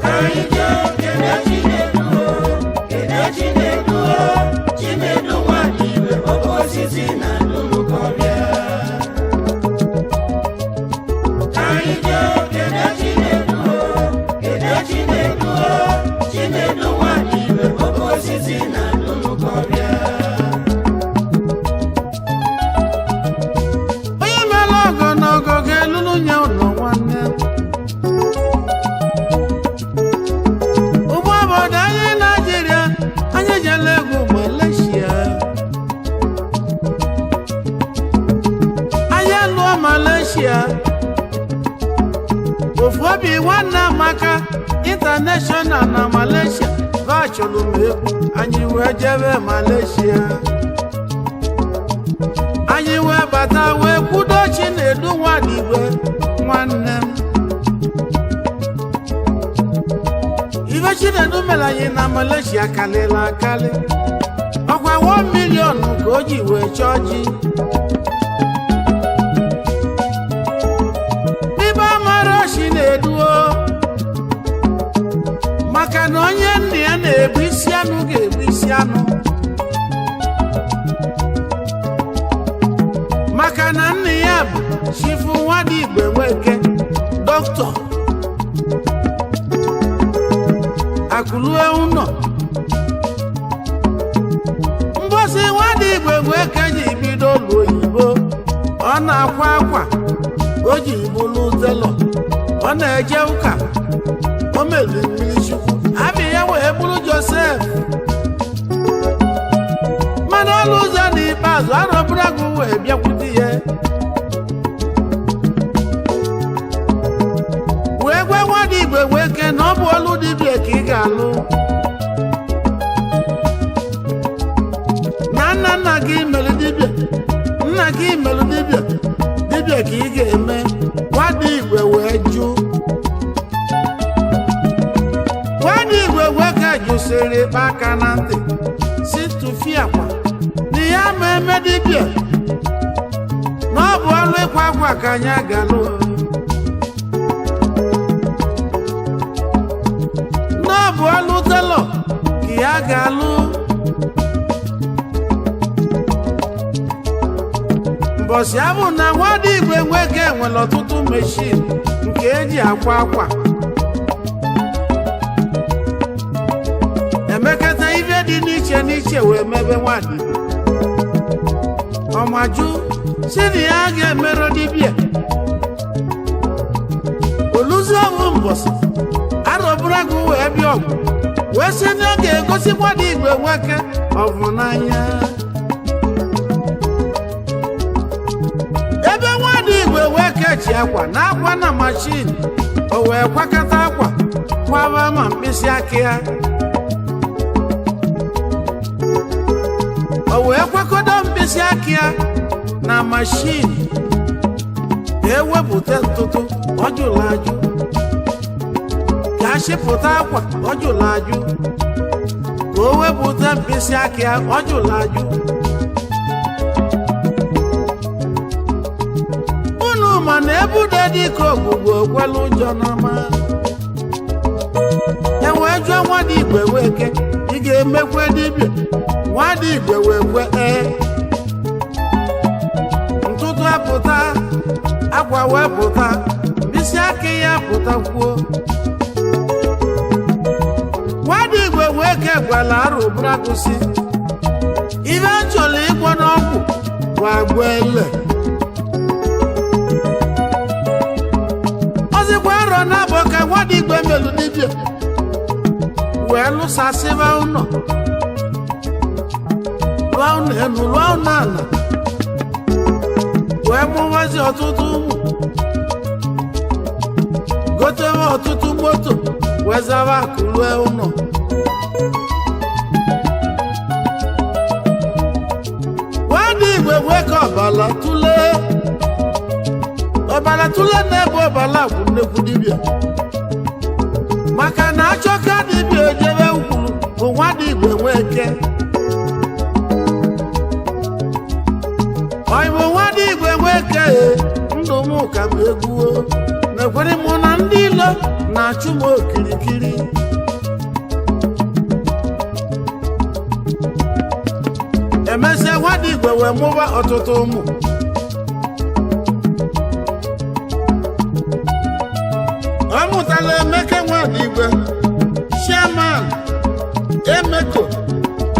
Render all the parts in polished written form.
Ka anyị jee kene Chinedu o, kene Chinedu o, Chinedu nwanyị iwe oke osisi na nnụnụkọbịa. Ka anyị jee kene Chinedu o, kene Chinedu o, Chinedu nwanyị iwe oke osisi na nnụnụkọbịa. Onye mere ọgọ n'ọgọ ga-elulu nye ụlọ nwanne. Ụgbọ obodo anyị Naijiria, anyị jela egwu Malaysia. Anyị lụọ Malaysia. Ofu obi nwanne Amaka International na Malaysia vachụlụ m egwu, anyị wee jebe Malaysia. Anyị wee bata wee kwudo Chinedu Nwadigwe nwanne m. Ife Chinedu mere anyị na Malaysia kalịla akali. Ọkwa 1 million ka o ji wee chọọ ji. Ibe amara Chinedu o, maka na onye nna ya na-ebu isi anụ ga-ebu isi anụ, maka na nna ya bụ Chifu Nwadigwe Nweke, dọkịta akụlue ụnọ. Mbosi Nwadigwe Nweke ji bido ụlọ oyibo, ọ na-akwa akwa o ji bụlụ telọ, ọ na-eje ụka, o melu mmiri chukwu abị ya wee bụrụ Josef. Mana ọlụ ụzọ n'ikpeazụ arọbụragụ wee bịakwute ya wee gwa Nwadigwe Nweke na ọ bụ ọlụ dibịa ka ị ga-alụ, na nna nna gị mere dibịa, nna gị mere dibịa, dibịa ka ị ga-eme. Nwadigwe wee jụ. Nwadigwe Nweke jụsịrị ịkpa aka na ntị si tụfie akwa na ya ma eme dibịa, na ọ bụ ọlụ ịkwa akwa ka anyị ga-alụ, na ọ bụ ọlụ telọ ka ya ga-alụ. Mbọsị abụ na Nwadigwe Nweke nwere ọtụtụ meshin nke eji akwa akwa emekata ife dị n'iche n'iche wee mebe Nwadigwe ọmajụ si na ya ga-emerụ dibịa. Oluzi ọgwụ mbọsị arọbụragụ wee bịa ọgwụ wee sị na ọ ga-egosi Nwadigwe Nweke ọvụnanya. Ebe Nwadigwe Nweke ji akwa na akwa na mashin, o wee kwakọta akwa kwaba ma mkpịsị aka ya, o wee kwakọdo mkpịsị aka ya na mashin ka ewepụta ntụtụ ọ jụrụ ajụ, ka achịpụta akwa ọ jụrụ ajụ, ka o wepụta mkpịsị aka ya ọ jụrụ ajụ. Unu ma na ebude dịka ogbugbo okwela ụjọ n'ọma. E wee jụọ Nwadigwe Nweke, ị ga-emekwe dibịa? Nwadigwe wee kwe ee. Ntụtụ apụta, akwa wee pụta, mkpịsị aka ya pụtakwuo. Nwadigwe Nweke gwara arụbụragụsi ife a chọrọ ịgwọ n'ọgwụ bụ agwa ele. Ọzịkwa arọ na-abụ ka Nwadigwe melu dibịa wee lụsasịba ụlọ, lụọ ụlọ elu, lụọ ụlọ ala, wee mụwazi ọtụtụ ụmụ, gotewe ọtụtụ moto, wee zaba akụ lụọ ụlọ. Nwadigwe Nweke ọbala tụlee, ọbala tụlee na-ebe ọbala bụ nnekwu dibịa, maka na achọka dibịa ejebe ukwuru bụ Nwadigwe Nweke. ka m egwuo na-ekwere m na ndị ilo na-achụ m okirikiri. Emesịa, Nwadigwe wee mụba ọtụtụ ụmụ. Ọ mụtala Emeka Nwadigwe, chairman, Emeco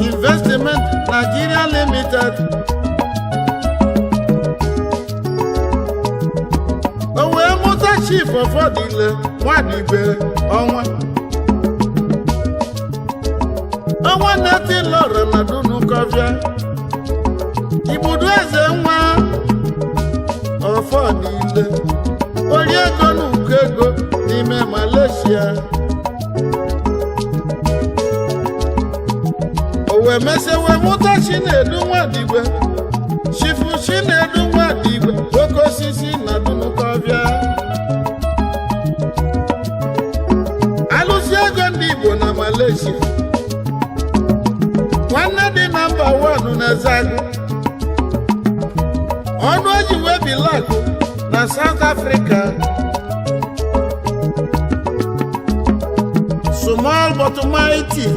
Investment Nigeria Limited. O wee mụta Chief Ọfọdụile Nwadigwe, ọnwa ọnwa na-eti lọrọ na Dunukọfịa, Igbudu eze nwa Ọfọdụile, ori ego na ụkọ ego n'ime Malaysia. O wee mesịa wee mụta Chinedu Nwadigwe, Chief Chinedu Nwadigwe, oke osisi na Dunukọfịa, alụsị ego ndị Igbo na Malaysia, nwanne dị na mba wanụ na Zagụ, ọnụ eji wee bilakụ na South Africa, small but mighty.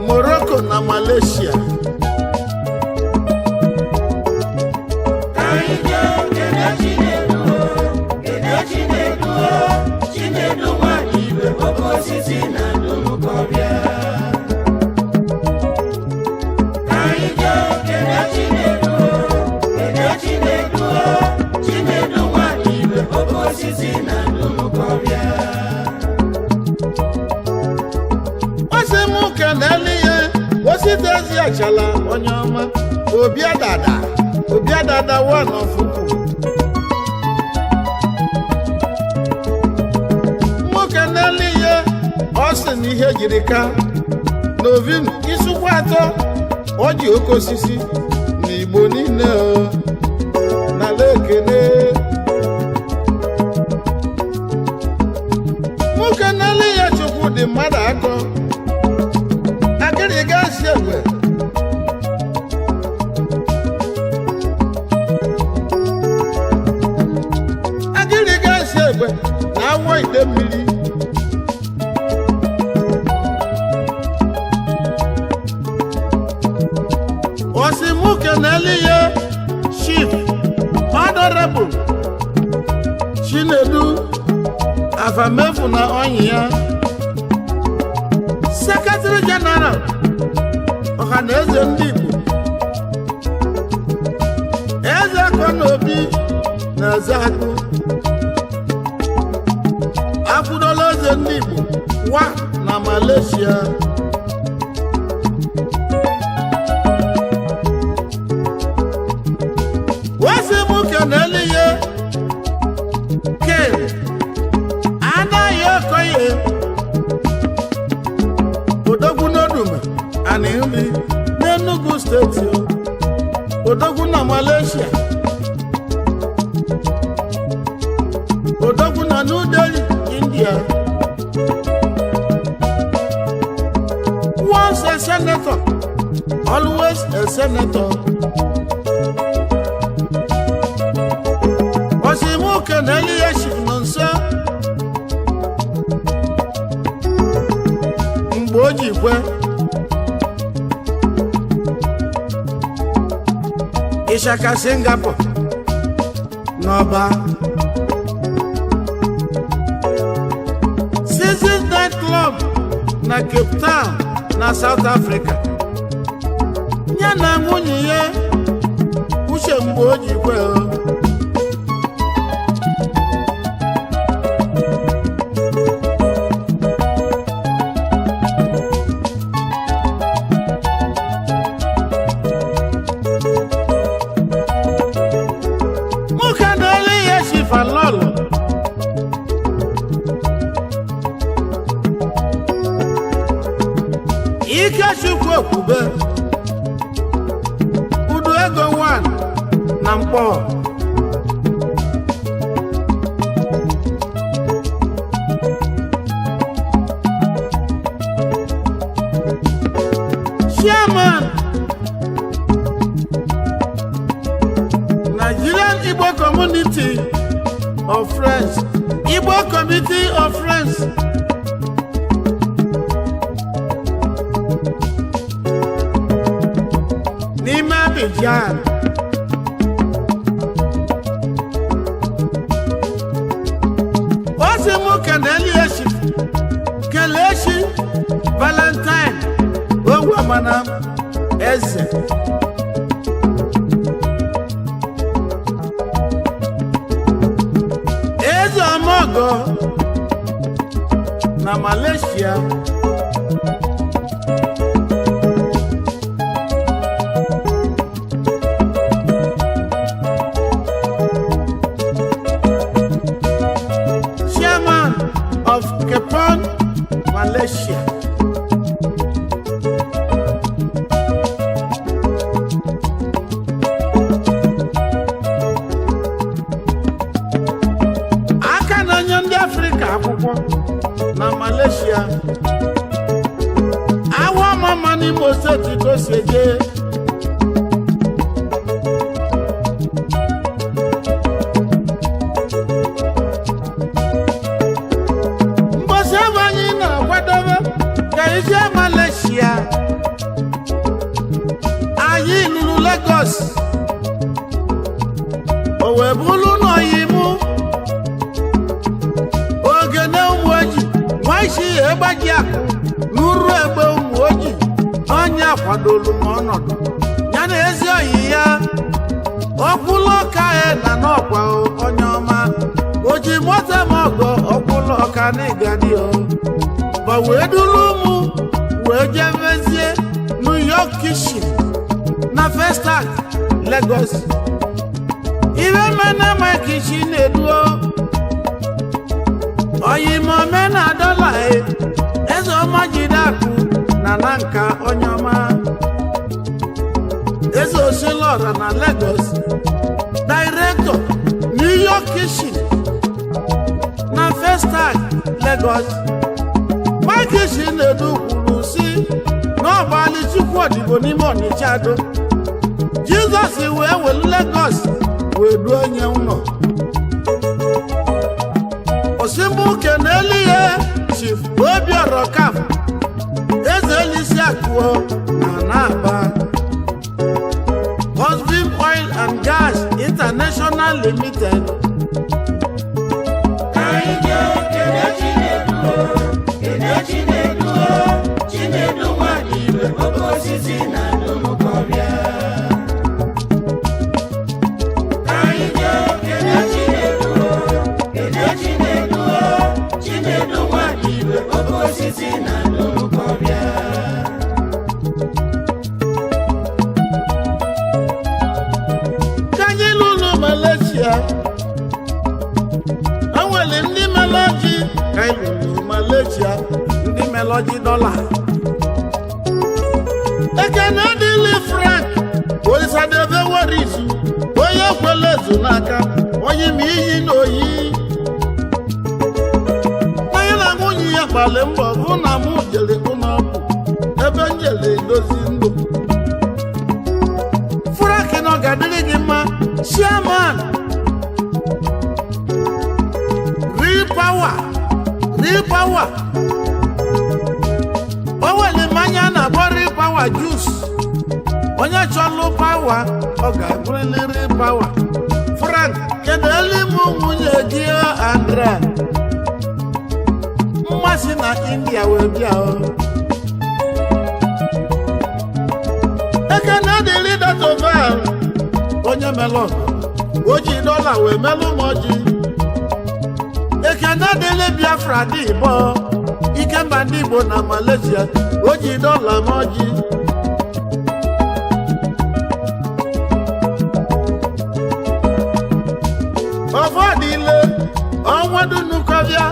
Morocco na Malaysia. Ka anyị jee kene Chinedu o, kene Chinedu o, Chinedu Nwadigwe, oke osisi na Dunukọfịa. Ka anyị jee kene Chinedu o, kene Chinedu o, Chinedu Nwadigwe, oke osisi na Dunukọfịa. Ọsị m kenele ihe osite ezi achala, onye ọma, obi adada, obi adada one of Ukwu. Mụ kenele ihe ọ sị na ihe jiri ka na ovin isukwa atọ ọ ji oke osisi na Igbo niile o n'ala ekene. Mụ kenele ya Chukwu dị mmadụ akọ akịrịga si egwe. Akịrịga si egwe na awọ ide mmiri. Osimu kenele ya Chief Honorable Chinedu Afamefu na ọnyị ya, Secretary General Ọhaneze ndị Igbo, Eze Akọnaobi na Ezeagụ, akwụdola eze ndị Igbo wa na Malaysia. Wesị m kenele ihe ken anaghị okoye odogwu n'odume ana nri n'Enugu Steeti o. Odogwu na Malaysia, odogwu na New Delhi, India. Once a senator, always a senator. Osimu kenele ihe Chief nọ nso mgbe o ji kwe Ịshaka Singapore n'ọba Seasons Night Club na Cape Town na South Africa, ya na nwunye ya Uche mgbe o ji kwe o. Nwoke na-ele ya shifa lọlọ Ikechukwu Okwube, Udu ego 1 na Mkpọ. Chairman, of Friends, Igbo Committee of Friends. N'ime Abidjan. Ọ sị mụ keneli echi, kelechi Valentine Ogwamana Eze, Eze Ọmọgọ na Malaysia. Chairman of Kepon Malaysia. Aka na-enye ndị Afrịka akwụkwọ na Malaysia. Awa mama n'Imo Steeti ka o si eje. Mbosi ebe anyị na-akwadobe ka ije Malaysia, anyị lụrụ Lagos, o wee bụrụ na oyi mụ ogene ụmụ oji nwaisi egbaji akụ n'uru egbe ụmụ oji onye kwadolu m ọnọdụ ya na ezi oyi ya ọkwụlụ ọka ya na n'ọkwa onye ọma oji moto m ọgọ ọkwụlụ ọka n'ịgadi o ba wee duru mụ wee jebezie New York Kitchen na Festac Lagos. Ibe mena Mike Chineduo oyimome na dọla e eze ọma jide akụ na na nka onye ọma eze osilora na Lagos, director New York Kitchen na Festac Lagos. Mike Chinedu kwuru si na ọgbali Chukwu odibo n'ime Ọnịcha do Jizọs wee welu Lagos wee duo onye ụlọ osimbuke n'elu ihe. Chief Obiora Kaf eze elisi akụo na na-aba Husband Oil and Gas International Limited. Ka anyị jee kene Chinedu o, kene Chinedu o, Chinedu nwanyị ibe oke osisi na ndụmụkọbịa. Ka anyị jee kene Chinedu o, kene Chinedu o, Chinedu nwanyị ibe oke osisi na ndụmụkọbịa. Ka anyị lụrụ Malaysia, enwere ndị melọji. Ka anyị lụrụ Malaysia, ndị melọji dọla. Ekene dịlị Frank Olisadebe were izu onye kwele ezu n'aka onye ma iyi na oyi onye na nwunye ya gbalị mbọ hụ na mụ jere ụlọọgwụ ebe m jere edozi ndụ. Frank na ọ ga-adịrị gị mma. Chairman Real Power, Real Power, o nwere mmanya a na-akpọ Real Power juice. Onye chọlụ power, ọ ga-abụrịrị Real Power. Frank, kedu elu m nwunye gị Andrea mmasị na India wee bịa o. Ekene dịrị Datoval onye melụ o ji dọla wee melụ m ọjị. Ekene dịrị Biafra dị Igbo Ikemba ndị Igbo na Malaysia, o ji dọla m ọjị. Ọfọdịle ọnwa dunukọbịa,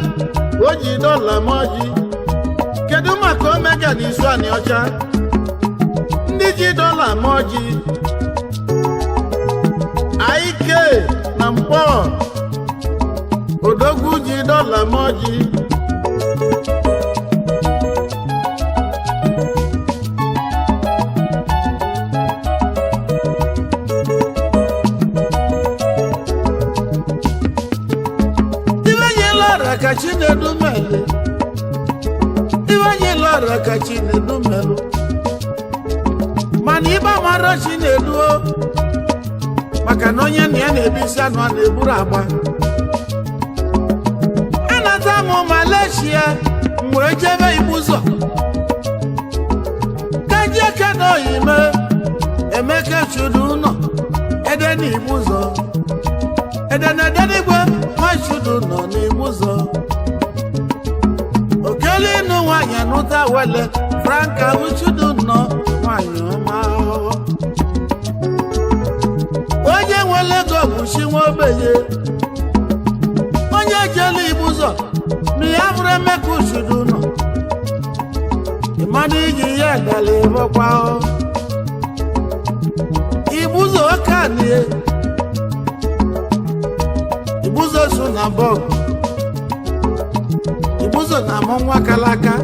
o ji dọla m ọjị. Kedu maka Omega na Isu Anị Ọcha, ndị ji dọla m ọjị? Aike na Mkpọ Odogwu ji dọla m ọjị. ka Chinedu mele. Ibe anyị lọra ka Chinedu melụ. Mana ibe amara Chinedu o, maka na onye na ya na-ebisi anụ a na-eburu agba. Anata m Malaysia mgbe jebe Ibuzo ka ji eke na oyime Emeka chudu ụlọ ede na Ibuzo ede na edenigwe nwa chudu nọ n'Ibuzo okele ịnụ nwaanyị anụta wele Franka Uchudu nọ nwaanyị ọma. Onye nwere ego bụ chi nwa ogbenye. Onye jelu Ibuzo na ya bụrụ Emeka Uchudu nọ ịmadụ iji ya gala ịbọkwa Ibuzo ọkanie Ibuzo so na bọg Ibuzo na amụ nwa kalaka.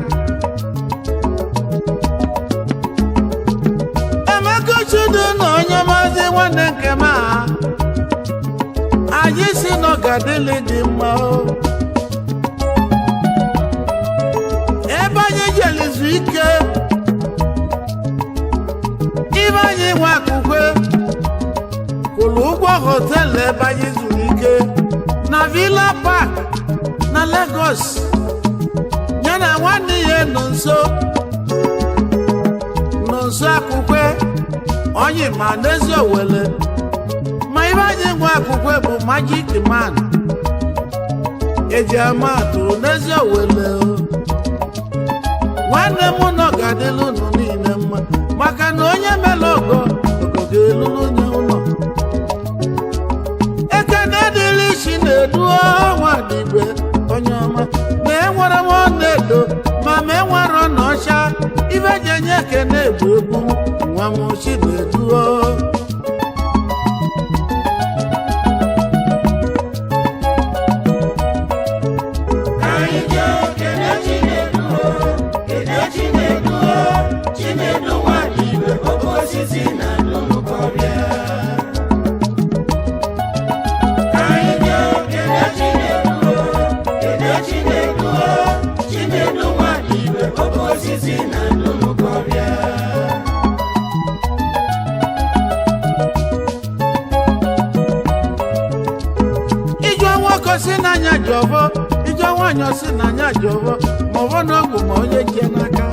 Emeka Uchudu na onye mazi nwanne nke m a anyị si na ọ ga-adịlị dị mma o. Ebe anyị jelizu ike ibe anyị nwe akwụkwọ kwụrụ ụgwọ họteelụ ebe anyị zuru ike na Villa Park na Lagos, ya na nwanne ya nọ nso nọ nso akwụkwọ onye ma n'ezi owele. Ma ibe anyị nwe akwụkwọ bụ Magic Man eji ama atụ n'ezi owele o. Nwanne m nọ ga-adịlụ unu niile mma maka na onye mere ọgọ ọgọ ga-elulu onye ụlọ. Ekene dịrị Chinedu nwadigwe onye ọma na enwere m ọnaedo ma ma enwere ọnaọcha ife ji enye ekene bụ egwu nwa m Chinedu o. Ka anyị jee kene Chinedu o, kene Chinedu o, Chinedu nwadibie oke osisi na nnụnụkọbịa. Ka anyị jee kene Chinedu o, kene Chinedu o, Chinedu nwadibie oke osisi na nnụnụkọbịa. Ijụọ nwoke si n'anya jọvọ, ijụọ nwaanyị si n'anya jọvọ, ma ọvọ na ọgwụ ma onye jie n'aka.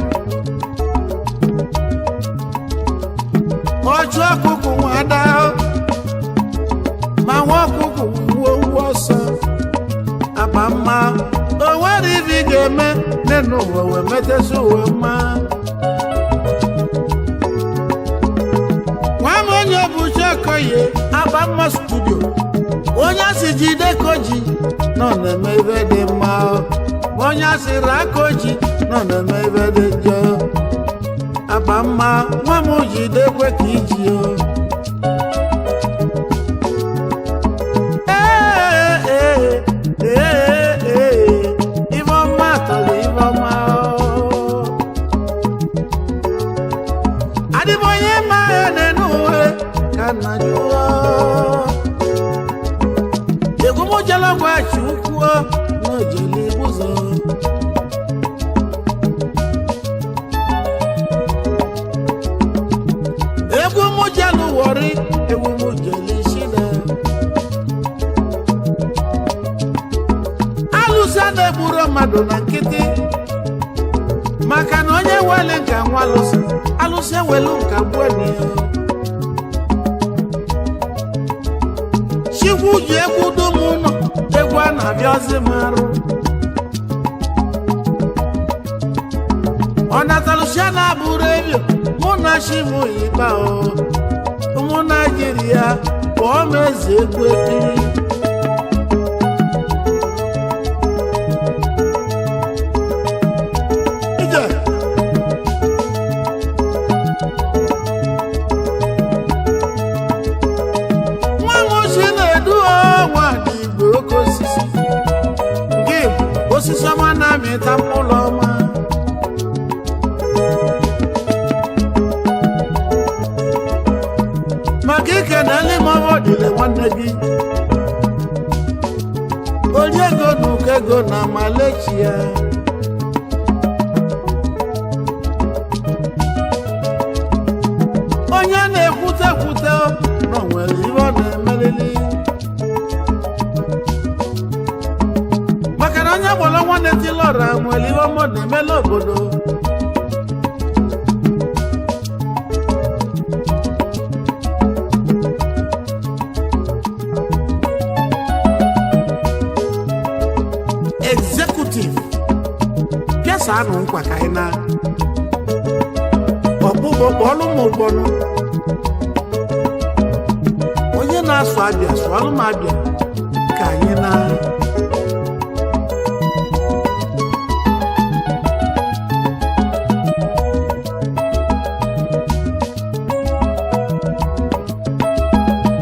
Ọchụ ọkụkụ nwa ada, ma nwa ọkụkụ wuo wuo ọsọ akpa mma. O nwere ife ị ga-eme nne ụwa wee metesi uwe mma. Nwa m onye bụ Chiokoye Akpa Mma Studio, onye asị jide ka o ji nọ na-eme ife dị mma, onye asị raa ka o ji nọ na-eme ife dị njọ. Akpa mma nwa m jidekwe ka iji o. Ee ee ee ee, ife ọma tọrọ ife ọma o. Adịm onye ma ene n'uwe ka nna jụọ. Egwu m jere gwa chi ukwuo na ojele Ibuzo. Egwu m jelu Wọrị, egwu m jelu Ishida. Alụsị a na-egburo mmadụ na nkịtị maka na onye wele nka nwa alụsị alụsị ewelu nka gbuo na ya. Chikwu ji egwu dum ụlọ egwu a na-abịazi m arụ. Ọ natalụsịa na-abụrụ ebio mụ na chi m yikpa o ụmụ Naijiria kpọọ m eze egwu ekiri. Ije. Nwa m Chinedu nwa dị igwe oke osisi gị bụ osisi ọma na-amịta mkpụrụ ọma. Maka ike na ele ma ọ dịle nwanne gị. echi ya. Onye na-ekwute ekwute na o nwere ibe ọ na-emelili, maka na onye gbọrọ nwanne tilọra nwere ibe ọma ọ na-emela obodo. Executive pịasa anụ nkwa ka anyị na ọkpụkpọ kpọọlụ m ụgbọnụ. Onye na-asụ abịa, sụọlụ m abịa ka anyị na.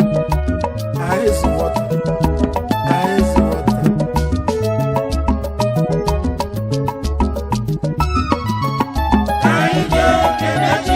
Ice water, ice water. Ka anyị jee kene.